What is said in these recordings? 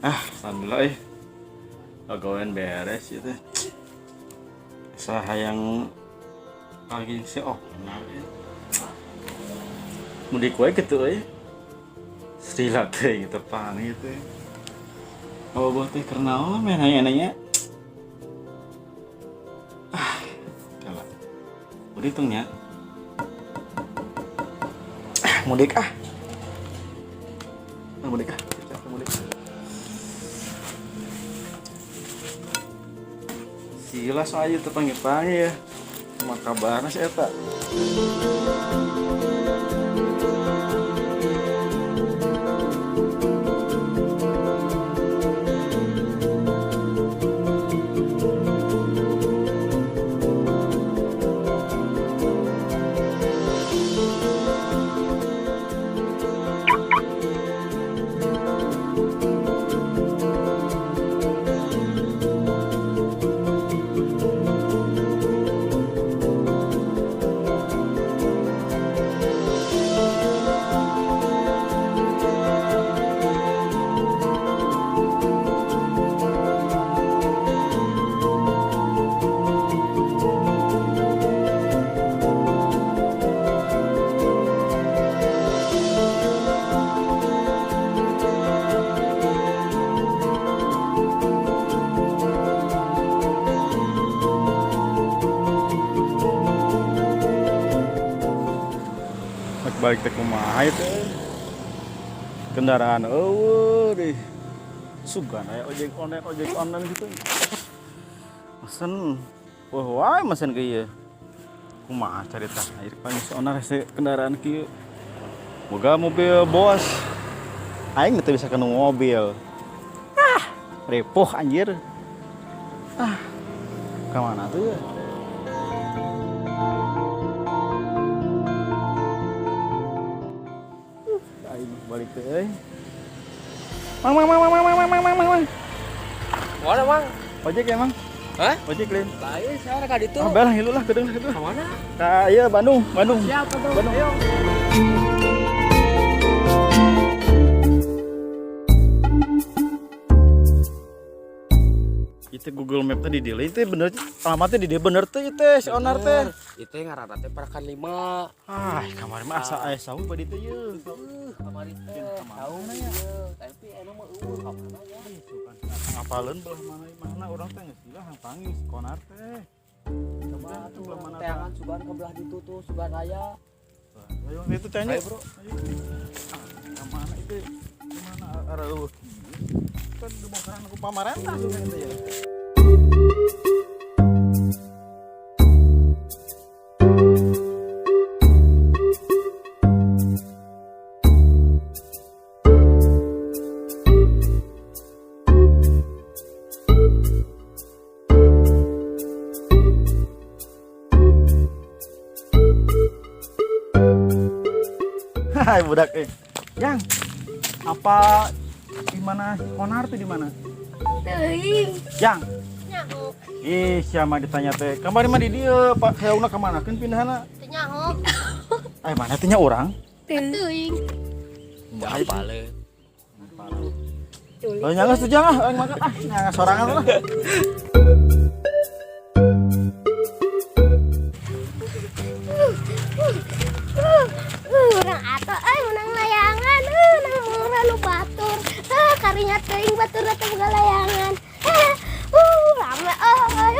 Ah, alhamdulillah eh. Pagawean beres ieu teh. Asa hayang lagi si oh eh. Mudik wae kitu euy. Sila teh gitu panggil teh. Oh, boh teh keur naon meh nanya-nanya. Ah, kalah. Mudik tong nya. Ah, mudik ah. Ah, mudik ah. Siap, mudik. Sila soalnya teu panggil-panggil ya. Kumaha kabarna si eta? Rek balik teh kumaha ieu teh? Kendaraan euweuh deh. Sugan aya ojek online gitu. Mesen. Wah, wae mesen ke ieu. Kumaha carita ieu pan si onar hese kendaraan kieu. Boga mobil bos. Aing teu bisa kena mobil. Ah, ripuh anjir. Ah, ka mana tuh ya? Aing balik teh euy. Mang, mang, mang, mang, mang, mang, mang, mang, mang. Mana, Mang? Ojek ya, Mang? Hah? Ojek lain. Lain, saya ka ditu. Ah, belah ngilu lah, gedeng lah, gedeng. Ka mana? Ka ieu Bandung, Bandung. Siap atuh. Bandung. Ayo. Itu Google Map tadi di itu bener alamatnya di dia bener tuh itu si onar teh. Itu ngaranna teh Parakan 5. Ah, kamari mah asa aya sahu badi teh ye. Kamari teh tahu ya. Tapi emang mah eueuh ka mana ya? Ngapaleun belah mana mana urang teh geus gila hang panggil si konar teh. Coba Tuh belah mana teangan sugan ke belah ditu tuh sugan aya. Ayo itu tanya. Ayo, bro. Ayo. Ah, ka mana itu? Mana arah eueuh? Kan dibongkaran ku pamarentah sugan itu ya. Hai budak eh. Yang apa di mana Konar tuh di mana? Teuing. Yang Nyaho. ih siapa ditanya teh. Kamari mah di dieu Pak Heuna ka mana keun pindahna? Teu nyaho. Eh mana teh nya urang? Teuing. Apaleun. Oh nya geus tuh jangan ah, aing makan ah nya sorangan lah. Urang atuh euy menang layangan, nang murah nu batur. Karinya teuing batur teh boga layangan. Rame euy.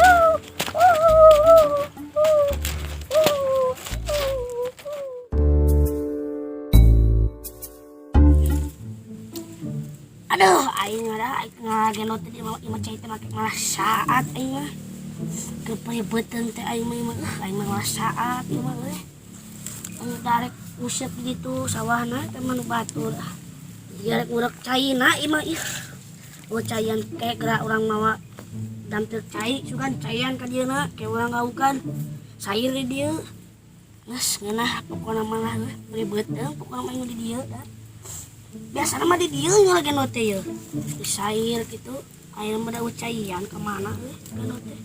Aduh, aing ada aing ngagenot teh imah cai teh make malah saat aing mah. Kepribetan teh aing mah imah aing mah malah saat imah euy. Aing darek usep gitu sawahna teh mah nu batur. Jarek urek caina imah ih. Oh caian kayak gerak urang mawa Dampil cai sugan caian ka dieu na kayak urang ngaukan. Sair di dieu. Geus ngeunah pokona mah lah beli beuteung pokona mah di dieu da. Biasana mah di dieu ngalagendot teh yeuh. Di sair kitu aya mah da caian ka mana euy gendot teh.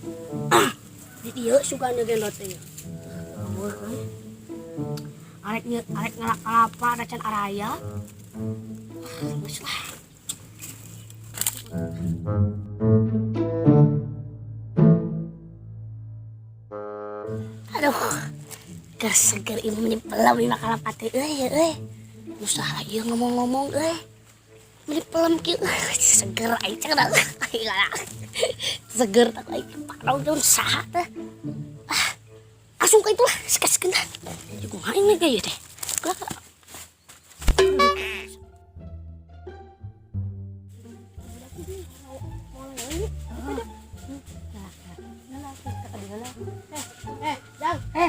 Di dieu sugan gendot teh yeuh. Eueuh euy. Arek arek ngalak kalapa da can araya. Geus lah. Aduh, keur seger ieu meni pelem ieu mah kalapa teh euy euy. Nu saha ieu ngomong-ngomong euy. Meni pelem kieu seger aing cek da. Seger tak aing parau jeung saha teh. Ah, langsung ka itu lah, sekaskeun lah. Kumaha ini gaya teh.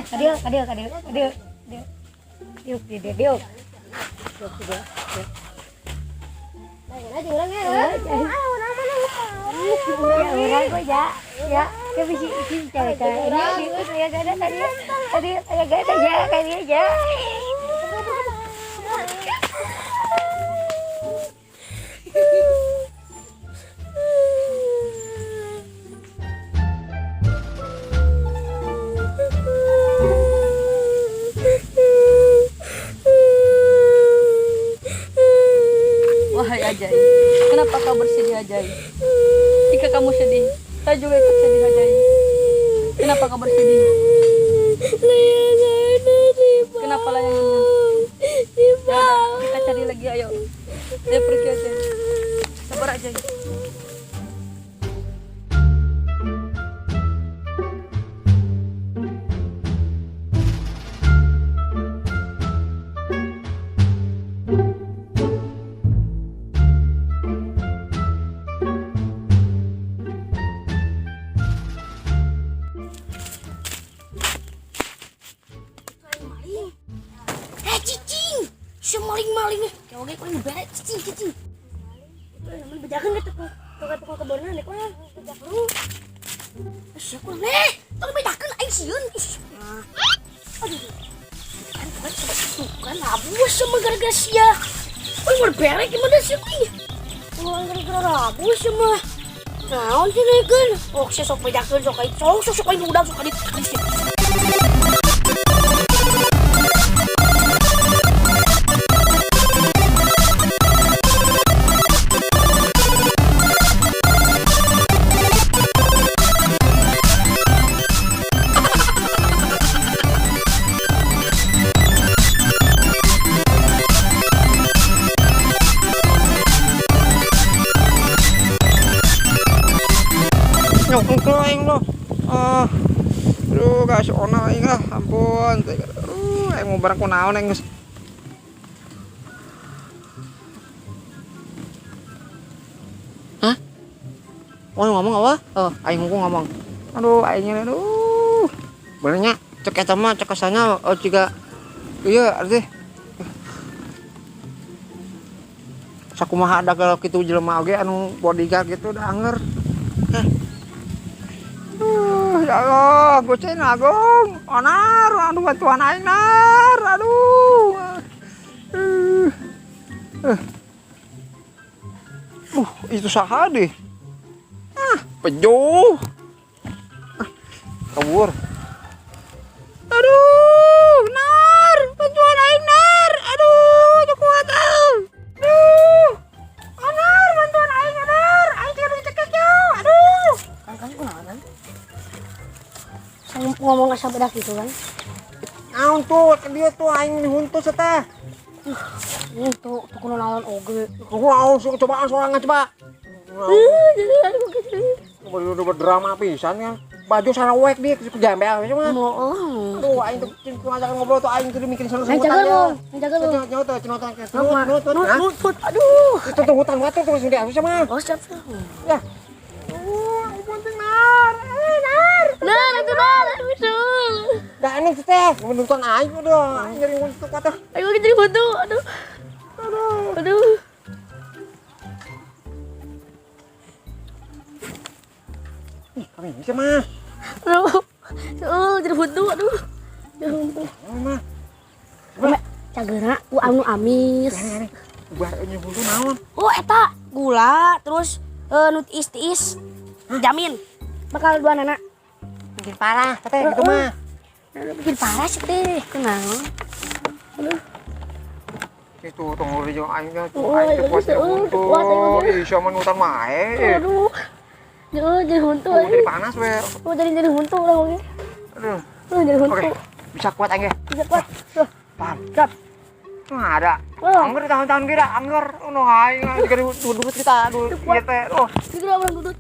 Kadieu, kadieu, kadieu, kadieu, kadieu. Diuk, diuk, diuk. Diuk, diuk, diuk. Ya, urang kok ya. Ya, ke bisi bisi cari cari. Ini ya gada tadi. Tadi ya gada ya, kadieu ya. Wahai Ajai, kenapa kau bersedih Ajai? Jika kamu sedih, saya juga ikut sedih Ajai. Kenapa kau bersedih? Kenapa layangannya? Ya udah, kita cari lagi ayo. Dia pergi Ajai. Sabar Ajai. Cicing, semaling-maling nih. Kayak oke, kau ini beres cicing, cicing. Itu namanya bejakan gitu kok. Tukang kebonan nih, kau bejak lu. Siapa nih? Tong bejakan aing sieun. Aduh. Kan bukan coba itu kan abus sama gara-gara sia. Oi, mau berek gimana sih ini? Mau gara-gara abus sama. Naon sih nih kan? Oh, saya sok bejakan sok aing sok sok sok aing udah sok aing. Nyokong aing lo. Ah. Aduh, gak sono aing lah, ampun. Aduh, aing mau barang kunaon aing geus. Hah? Oh, ngomong apa? Oh, aing ngomong. Aduh, aing aduh. Benernya cek eta mah cek kasana oh jiga iya arti sakumaha ada kalau kitu jelema oge anu bodyguard gitu udah anger. Ya Allah, Gusti Agung, onar, aduh bantuan aing nar, aduh. Itu saha deh. Ah, pejuh. Kabur. Aduh, nar, bantuan aing nar. Aduh, teu kuat ah. Aduh. Onar, bantuan aing onar. Aing teh dicekek yo. Aduh. Kang kunaon kan? Saya ngomong nggak sampai dah gitu kan? Naon tuh, ke dia tuh aing dihuntus teh. Ini tuh tuh kuno naon oge. Wow, sok cobaan sorangan coba. Udah berdrama pisan kan. Baju sarawek dia ke jambel cuma. Aduh, aing tuh ngajakan ngobrol tuh aing tuh mikirin seru Yang jaga lu, yang jaga lu. Nyawa tuh, cinotan ke. Nut, Aduh. Itu tuh hutan batu tuh langsung diambil sama. Oh, siap. Ya. Penting nar. Nar. Nar, itu nar. Aduh. Dah ini teh, menonton aing udah, aing nyeri untuk kata. Ayo kita buntu. Aduh. Aduh. Aduh. Ih, kami bisa mah. Aduh. Aduh, jadi huntu aduh. Jadi huntu. Mah. Cagera ku anu amis. Ubar nya huntu naon? Oh, eta gula terus nu tiis-tiis. Jamin bakal dua nana. Bikin parah, teteh gitu mah. Bikin parah sih teh. Kunaon? Aduh. Itu tong jeung aing teh Oh, aing teh kuat jadi huntu. kuat aing teh. Ih, sia mah nutan mae. Aduh. Aduh, jadi huntu. Oh, jadi panas we. Oh, jadi huntu urang oge. Aduh. Aduh, jadi huntu. Oke, bisa kuat aing ge. Bisa kuat. Tuh, Paham. Siap. Nah, ada. Oh. Angger tahun-tahun kira angger ono aing jika dudut kita dulu ieu teh. Oh, Dikira orang dudut.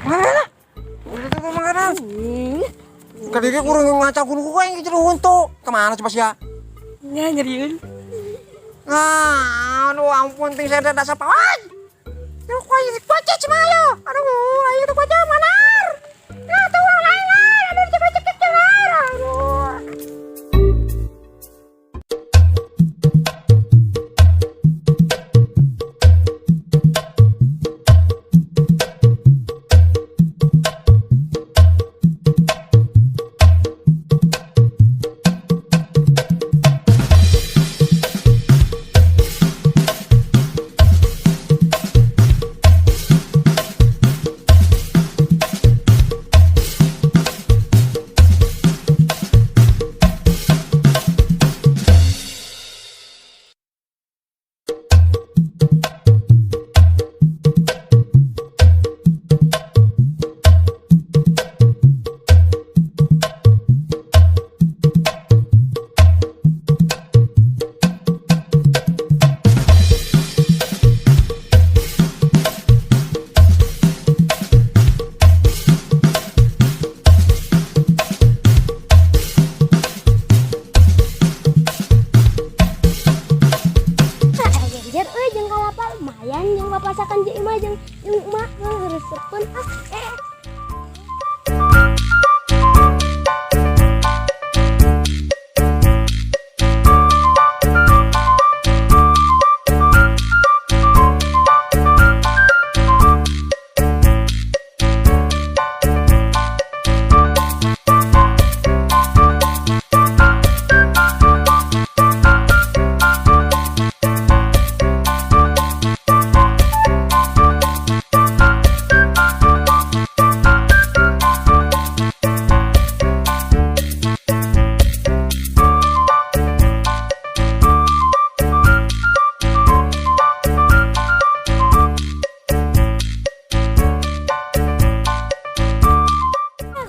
mana? Udah tuh makanan. Hmm. Kadang kurang ngaca kudu ku aing jadi huntu. Kemana coba sia? Nya nyerieun. Ah, aduh ampun ting saya dasar pawan. Yo kuai kuaca cuma yo. Aduh, ayo tuh kuaca manar. Nah, tuh orang lain lah. Aduh, cek cek cek aduh. Genjer euy jeung kalapa lumayan jeung papasakan jeung imah jeung emak ngeuresepeun ah eh.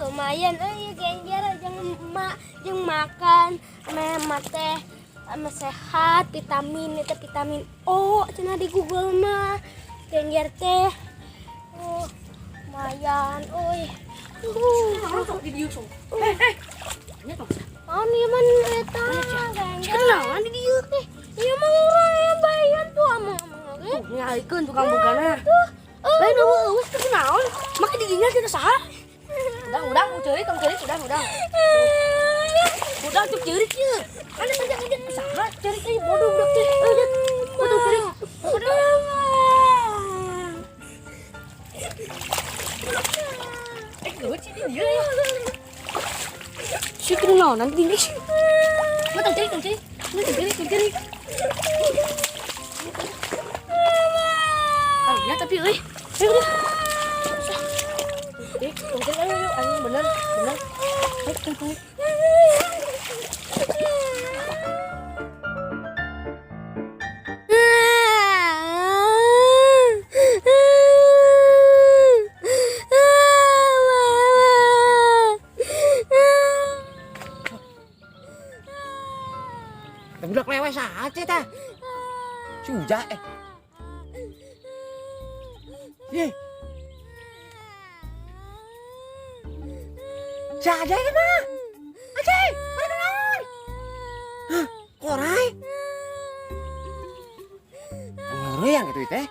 Lumayan euy genjer jeung emak jeung makan ame teh ame sehat vitamin itu vitamin O cenah di Google mah genjer teh. Oh, lumayan euy. Sok di dieu sok. Eh, eh. Nya tong. Naon ieu mah eta genjer. Kenalan di dieu teh. Ieu mah urang yang bayan tuh amang-amang ge. Nyalikeun tukang bogana. Lain eueuh eueuh teh kunaon? Make di dinya teh saha? Udang, udang, ceurik, tong ceurik, udang, udang. Udang tuh ceurik ieu. Anda saja aja saha ceurik teh bodoh budak teh. Euy, bodoh ceurik. Bodoh. Eh, geus sih di dieu ya. Si kunaonan di dieu. Mah tong ceurik, tong ceurik. Mah tong ceurik, tong ceurik. Ah, ya tapi euy. Ayo udah. Eh, mungkin ayo, ayo, ayo, bener, bener. Ayo, tunggu. Budak lewe saha teh? Si Uja eh. Ye. Si Ajay ke mah? Ajay, mana kenaon? Hah, korai? Ngeureuyang gitu teh.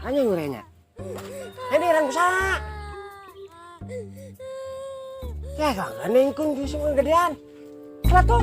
Hanya ngeureuyangnya. Ini orang usaha. Ya, gak kun justru gedean. Salah tuh.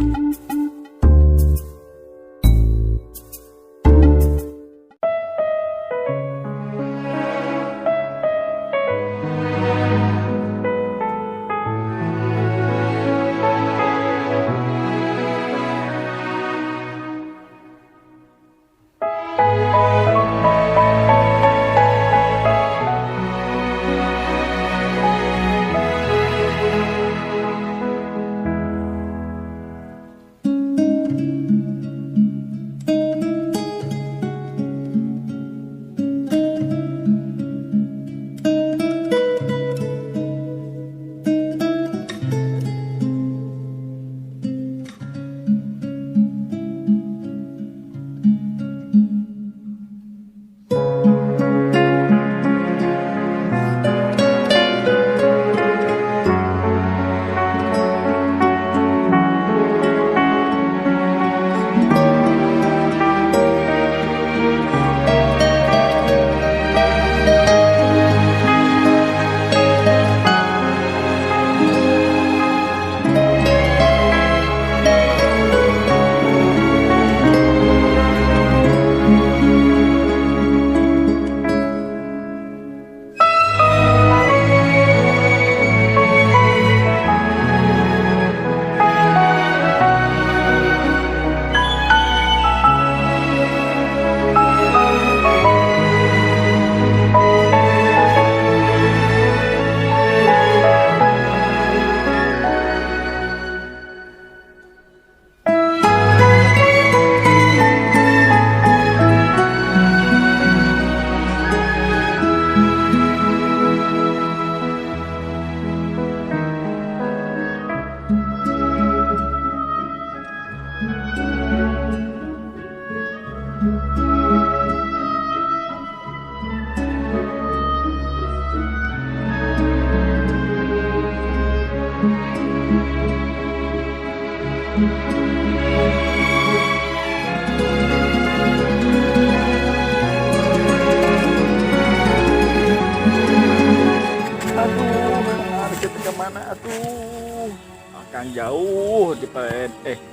atuh? Akang jauh di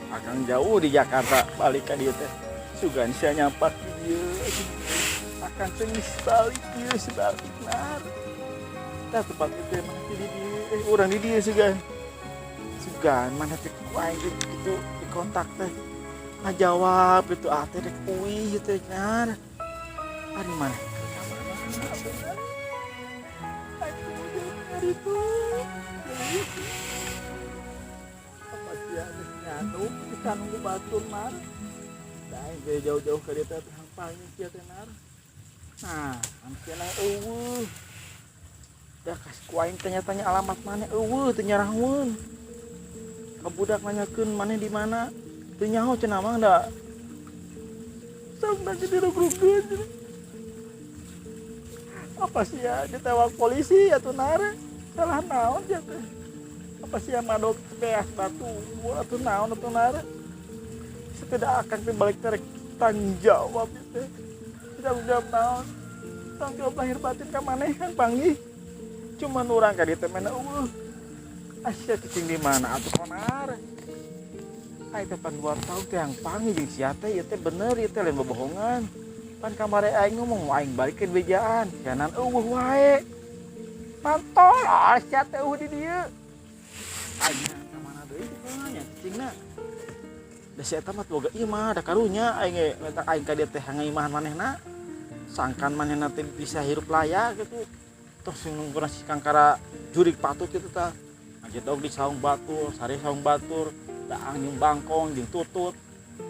akang jauh di Jakarta balik ka dieu teh. Sugan sia nyampak di dieu. Akang teh geus balik ieu sebalik nar. Tah tempat itu mana teh di dieu? Urang di dieu sugan. Sugan mana teh ku aing teh kitu di kontak teh. Ngajawab itu ah teh rek uih ieu teh nar. Ari mana? Ka mana bener? Aduh, hari itu. Apa sia geus nyaduk bisa nunggu batur mar. Da aing teh jauh-jauh ka dieu teh hampang sia teh nar. Nah, sia na eueuh. Da kas ku aing tanya-tanya alamat maneh eueuh teu nyarahoeun. Ka budak nanyakeun maneh di mana? Teu nyaho cenah mang da. Sok da jadi rug-rugeun. Apa sih ya ditewak polisi atau nare? Salah naon sia teh? Apa sih ya madok beas batu atau naon atau nare? Setidak akan teh balik tarik tanggung jawab itu. Tanggung jawab naon? Tanggung jawab lahir batin ka maneh kan panggih. Cuman urang ka dieu teh mena eueuh. Asya cicing di mana atuh konar? Ai teh pan 2 tahun teh yang panggih jeung sia teh ieu teh bener ieu teh lain bobohongan. Pan kamari aing ngomong aing balikeun bejaan, sianan eueuh wae. Mantol ah sia teh eueuh di dieu. Aing ka mana deui nya cicingna. Da si eta mah boga imah da karunya aing ge minta aing ka dieu teh ngaimahan manehna. Sangkan manehna teh bisa hirup layak gitu. Tos sing nunggu si kangkara jurik patut gitu tah. Ngajedog di saung batur, sare saung batur, daang jeung bangkong jeung tutut.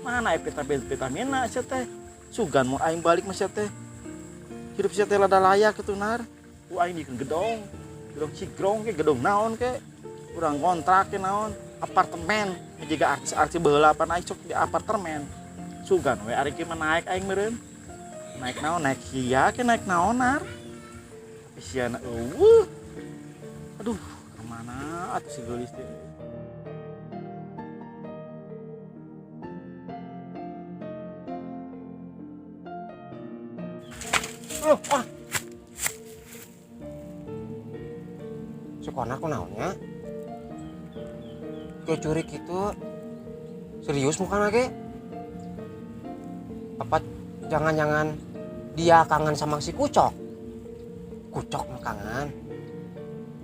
Mana aya vitamin-vitaminna sia teh. Sugan mau aing balik mah sia teh. Hirup sia teh lada layak kitu nar. Ku aing dikeun gedong. Gedong cigrong ke gedong naon ke. Urang kontrak ke naon, apartemen. Jiga artis-artis baheula pan aing sok di apartemen. Sugan we ari kieu mah naik aing meureun. Naik naon, naik sia ke naik naon nar. Tapi sia na eueuh. Aduh, ka mana atuh si geulis teh. Loh, ah. Sukona aku naonnya? Kayak curi gitu. Serius muka lagi? Apa jangan-jangan dia kangen sama si Kucok? Kucok mah kangen.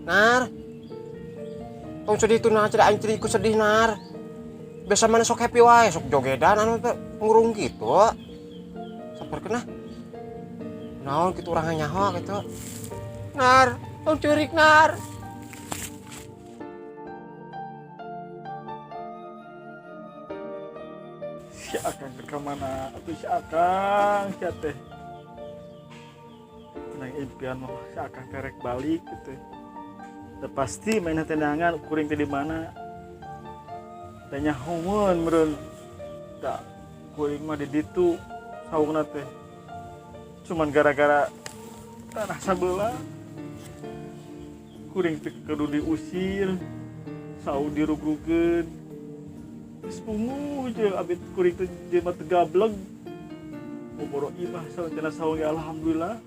Nar. Tong sedih tuh nar, tidak aing ikut sedih nar. Biasa mana sok happy wae, sok jogedan anu teh ngurung gitu. Sabar kena. Naon gitu orangnya nyaho gitu. Nar, tong curik nar. Si Akang ke mana? Atuh si Akang, si teh. Nang impian mah si Akang terek balik gitu. Udah pasti mainnya tendangan kuring teh di mana? Tanya homeun meureun. Da kuring mah di ditu saungna teh. Cuman gara-gara tanah sabelah kuring teh kudu diusir, saung dirugrugeun. Geus punguh je abit kuring teh jelema teu gableg. Boboro imah saung cenah saung ge alhamdulillah.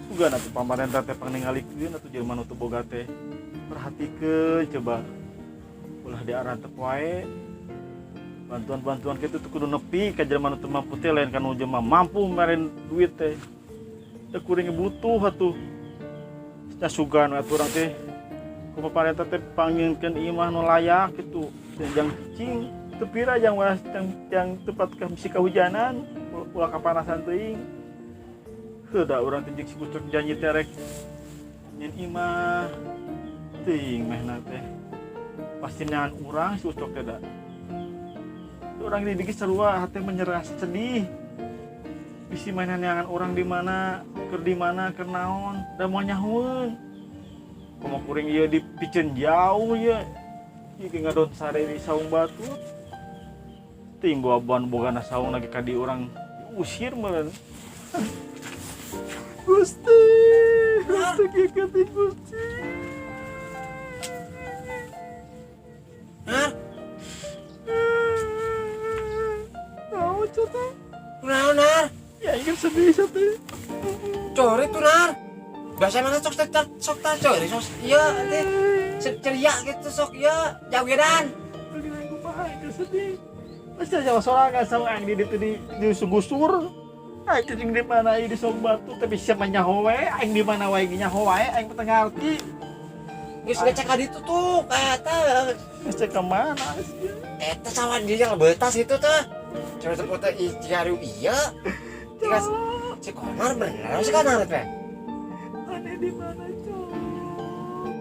Sugan atuh pamarentah teh pangningalikeun atuh jelema nu teu boga teh. Perhatikeun coba. Ulah diarantep wae. Bantuan-bantuan kitu teu kudu nepi ka jelema nu teu mampu teh lain ka nu jelema mampu meren duit teh. Teu kuring butuh atuh. Nya sugan atuh urang teh. Ku pamarentah teh pangnyieunkeun imah nu layak kitu. Jang cicing teu pira jang wae jang tempat ka bisi kahujanan, ulah kapanasan teuing. Heuh da urang teh jeung si Kucok janji teh rek nyen imah teuing mehna teh. Pasti neangan urang si Ucok teh da. Urang di dieu sarua hate menyerah sedih. Bisi mainan neangan urang di mana, keur di mana, keur naon, da moal nyahoeun. Komo kuring ieu dipiceun jauh ieu. Ieu ge ngadon sare di saung batu. Teuing bawa bogana saung lagi ka di urang diusir meureun. Gusti, Gusti kieu Gusti. Nar. Naon teh? Naon nar? Ya ingin sedih teh. Cori tuh nar. Biasa mana sok sok sok tak cori sok iya teh. Ceria gitu sok ya, jagedan. Aing kumaha aing sedih. Pasti aja sorangan sama aing di ditu di sugusur. Aing cicing di mana ieu di sok batu tapi siapa nyaho wae, aing di mana wae nyaho wae aing teu ngarti. Geus ngecek ka ditu tuh, eta. Ngecek ke mana sih? Eta sawah dia yang betas itu tuh. Coba teh teh cariu ieu. Tiga si Konar bener si Konar teh. Aneh di mana, Cok?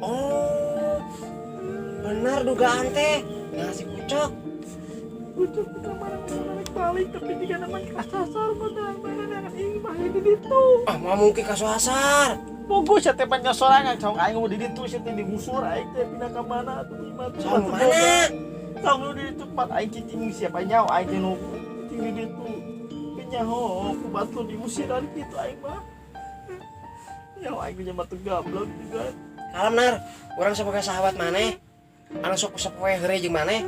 Oh. Benar dugaan teh. Nah si Kucok. Kucok ke mana balik balik tapi jika namanya kasasar mah mana dengan imah di ditu. Ah, mau mungkin kasasar. Bogo sia teh panjang sorangan cong aing mau di ditu sia teh digusur aing teh pindah ka mana atuh imah tuh. Saung mana? Saung di ditu tempat aing cicing siapa nyaho aing teh nu cicing di ditu. Nyaho ku batu diusiran kitu aing mah. Nyaho aing punya batu gablok juga. Kalem nar, urang sebagai sahabat maneh, anu sok sapoe heureuy jeung maneh.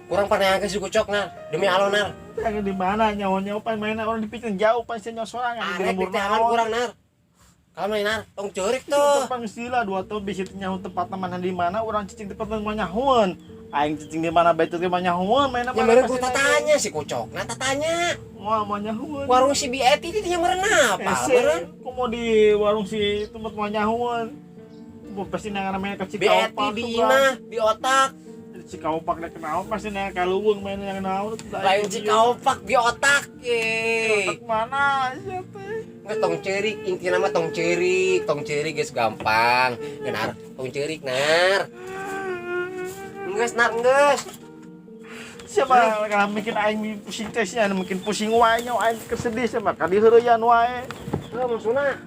Kurang paneangkeun si Kucok nar, demi Allah nar. Yang di mana nyaho-nyaho pan mainna orang dipikir jauh pan sia nyaho sorangan di lembur naon kurang nar. Kalem nar, tong ceurik tuh. Pang sila 2 tahun bisa nyaho tempat mana di mana urang cicing tempat mana nyahoeun. Aing cicing di mana bae teh nyahoeun mainna mana. Ya meureun ku tatanya si Kucok, nah tatanya. Moal moal nyahoeun. Warung si Bieti di dinya meureun apa? Meureun komo di warung si tempat moal nyahoeun. Pasti nang namanya ke Cikaopak. Bieti bi imah, bi otak. Cikaopak rek naon pasti nang kaluweung main yang naon. Lain Cikaopak bi otak ye. Otak mana sia teh? Geus tong ceurik intina mah tong ceurik geus gampang. Nar, tong ceurik nar. Geus nar geus. Siapa kalau bikin aing pusing teh sia mungkin pusing wae nya aing kesedih sama ka diheureyan wae. Heuh maksudna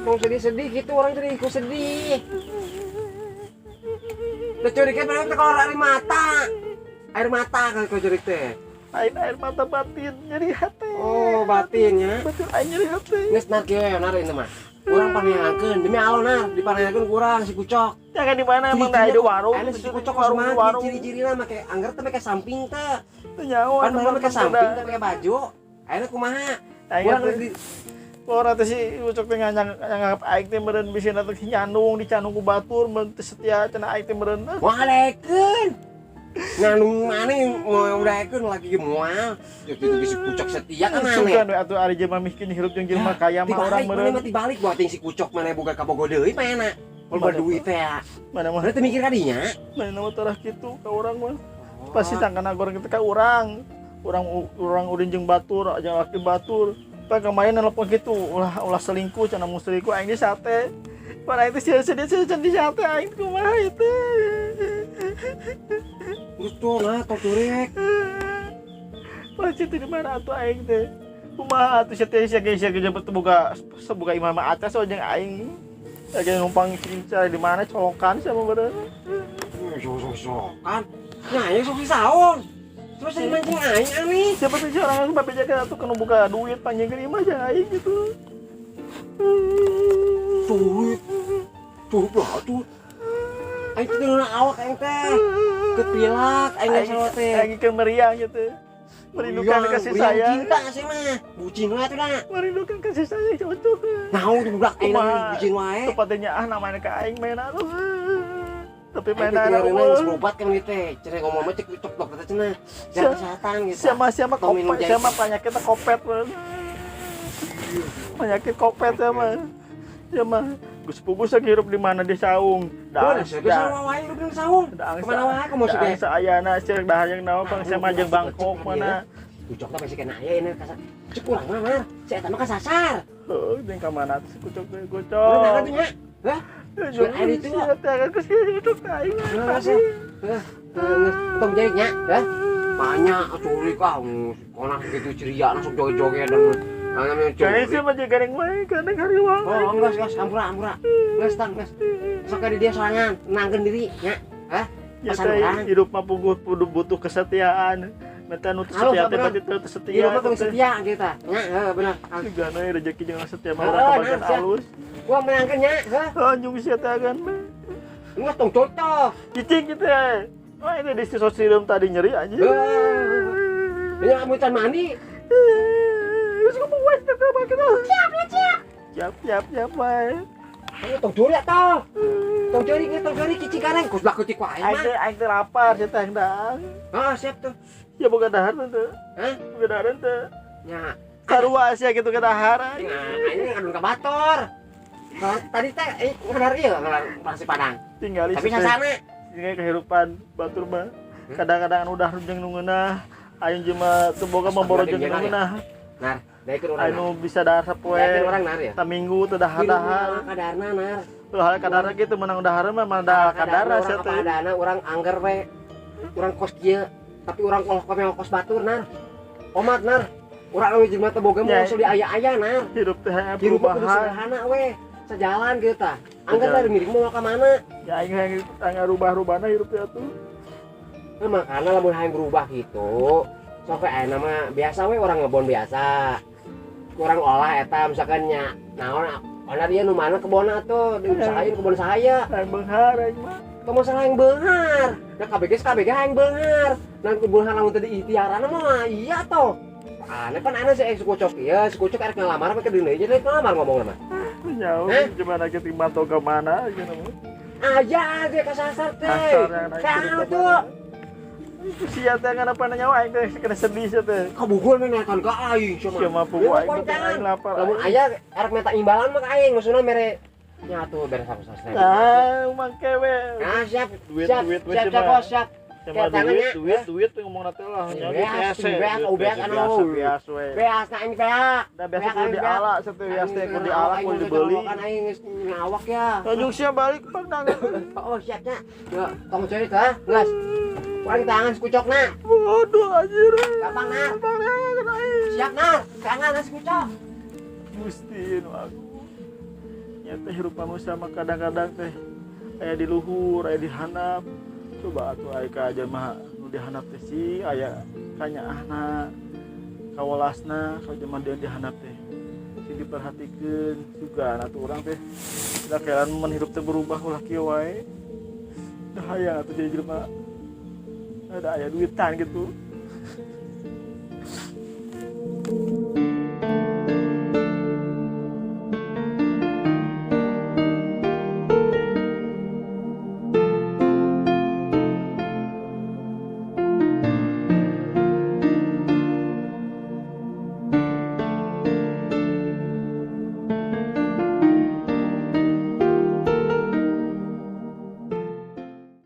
tong sedih-sedih gitu orang jadi ikut sedih. Lah curiknya berarti kalau air mata. Air mata kalau kau curik teh. Air mata batin nyeri hati. Oh, batinnya. Batin aing nyeri hati. Geus nar kieu nar ini mah. Urang paneangkeun demi Allah nar, dipaneangkeun kurang si Kucok. Jangan di mana emang da di warung. Anu si Kucok warung warung. Ciri-cirina make angger teh make samping teh. Teu nyaho anu make samping teh make baju. Ayeuna kumaha? Urang di Orang teh si Ucok teh nganggap aing teh meureun bisi na teh nyandung dicandung ku batur meureun teh setia cenah aing teh meureun. Walekeun. Nyandung maneh moal udaekeun lagi ge moal. Jeung kitu si Kucok setia ka maneh. Sugan we atuh ari jelema miskin hirup jeung jelema kaya mah urang meureun. Maneh mah tibalik buat ting si Kucok maneh boga kabogo deui manehna. Loba duit teh. Mana mah teh mikir ka dinya. Mana mah tarah kitu ka urang mah. Pasti sangkana goreng kitu ka urang. Urang urin jeung batur, jeung laki batur. Pak kemarin nelpon gitu, ulah selingkuh, cenah mau selingkuh, aing di sate. Pada itu sedih di sate, aing kumaha itu. Geus tuh lah, tong curek. Pasti di mana atuh aing teh? Kumaha atuh sia teh sia ge boga sebuga imah mah atas jeung aing. Lagi numpang cari di mana colokan sama bener. Sok-sokan. Nya aing sok saon. Terus yang mancing aing aneh. Siapa tuh orang yang bapak jaga tuh kena buka duit panjang ke imah jangan aing gitu. Duit, duit lah tuh. Aing tuh nuna awak aing teh. Kepilak aing nggak salah teh. Aing ke meriang gitu. Merindukan kasih sayang. Cinta sih mah. Bucin wae tuh dah. Merindukan kasih sayang cocok. Naon tuh budak aing bucin wae. Tepatnya ah namanya ke aing main atuh. Tapi main ada geus berobat kan gitu teh. Cenah ngomong mah cek cok dokter cenah. Jaga kesehatan gitu. Siapa kopet, siapa penyakitnya kopet. Penyakit kopet sama. Sama geus pugus lagi hirup di mana di saung. Dah sarua wae hirup di saung. Kemana wae kamu maksudnya? Saayana sia dahar jeung naon pang sama jeung Bangkok mana. Kucok teh pasti kena aya ini kasar. Cek urang mah mar. Si eta mah kasasar. Heuh, jeung ka mana si kucok teh kucok. Mana tuh nya? Hah? Sugan air itu. Tong jahitnya, ya. Banyak curi kamu, konak gitu ceria langsung joget-joget dan namanya curi. Kayaknya sih mah garing wae, gandeng hari wae. Oh, enggak, ampura. Geus tang, geus. Sok ka di dia sorangan, tenangkeun diri, nya. Hah? Pesan urang. Hidup mah puguh butuh kesetiaan. Minta nu setia teh berarti teu setia. Hidup mah setia kita. Nya, heuh bener. Sigana rezeki jeung setia mah urang kabagian alus. Gua menangkeun nya, heuh. Anjung sia teh agan mah. Geus tong cocok. Cicing kitu ya. Wah, ini di sosium tadi nyeri anjing. Ini kamu can mandi. Geus ngomong wae teh ka kita. Siap, siap. Siap, siap, siap wae. Ayo tong curi atuh. Tong curi ge, tong curi cicing kareng kus laku ku aing Aing mah. teh, aing teh lapar sia teh dang. Heeh, siap tuh. Ya boga dahar teh. Hah? Boga dahar teh. Nya, Sarua sia gitu ke dahar. nya aing ngadun ka batur. Kalau tadi teh ngadar ieu ngadar nasi Padang. Tinggali Tapi sasana. Tinggal kehidupan batur mah. Kadang-kadang anu dahar jeung nu ngeunah, aing jeung mah teu boga mah boro jeung nu ngeunah. Nar, daekeun urang. Anu bisa dahar sapoe. Daekeun urang nar ya. Saminggu teu dahar-dahar. Kadarna nar. Tuh hal kadara gitu menang dahar mah mana dahar kadara sia teh. Kadana urang angger we. Urang kos kieu, tapi urang kos kos batur nar. Omat nar. Urang leuwih jelema teu boga Ya. mah usul di aya-aya nar. Hidup teh hayang Hirup mah kudu perubahan. sederhana we. Sejalan gitu tah. Angger Sejalan. lah miring mau ka mana? Ya aing hayang hayang rubah-rubahna hirup teh atuh. Nah, makanya lamun hayang berubah gitu. Sok we aya nama biasa we orang ngebon biasa. Kurang olah eta misalkan nya naon ona dia nu mana kebonna tuh diusahain kebon saya. Hayang beunghar aing mah. Teu masalah yang beunghar. Nah KBG KBG hayang beunghar. Nah beunghar lamun teu diikhtiaran mah iya toh. Aneh pan aneh sih si Kucok ieu, si Kucok arek ngalamar apa ke deui jadi ngalamar ngomongna mah. Nyaho Eh? gimana kita mantau ke mana gitu mah. Aya ge kasasar teh. Kasar yang naik Kang hidup tuh. Itu sia teh ngana pana nyawa aing teh kena sedih sia teh. Kabuhul mah nonton ka aing sia Sia mah pugu aing teh aing lapar. Lamun aya arek minta imbalan mah ka aing maksudna mere nya atuh beres aku selesai. Ah, mangke we. Nah, siap. Duit, siap, duit, duit, siap, siap, mah. bos, siap. Sama Kayak duit, tangannya. duit, duit ngomong teh lah. Nya Beas, biasa, beas, duit, beas, biasa, anu. biasa we. Beas na aing beak. Dah biasa kudu diala, satu biasa teh kudu diala, kudu dibeli. Kan aing geus ngawak ya. Tunjuk sia balik pang dangan. Oh, siapnya. Yo, tong ceurik ha, geus. Kurang tangan si Kucokna. Bodoh anjir. Gampang nar. Gampang ya, aing. Siap nar, tangan si Kucok. Gusti nu agung. Nya teh hirup manusia mah kadang-kadang teh aya di luhur, aya di handap. Coba atuh aya ka jelema nu di handap teh sih aya kanyaahna, kawelasna, ka jelema dia di handap teh. Sing diperhatikeun juga atuh urang teh. Da kelan mun hirup teh berubah ulah kieu wae. Dah hayang atuh jadi jelema. Ada aya duitan gitu.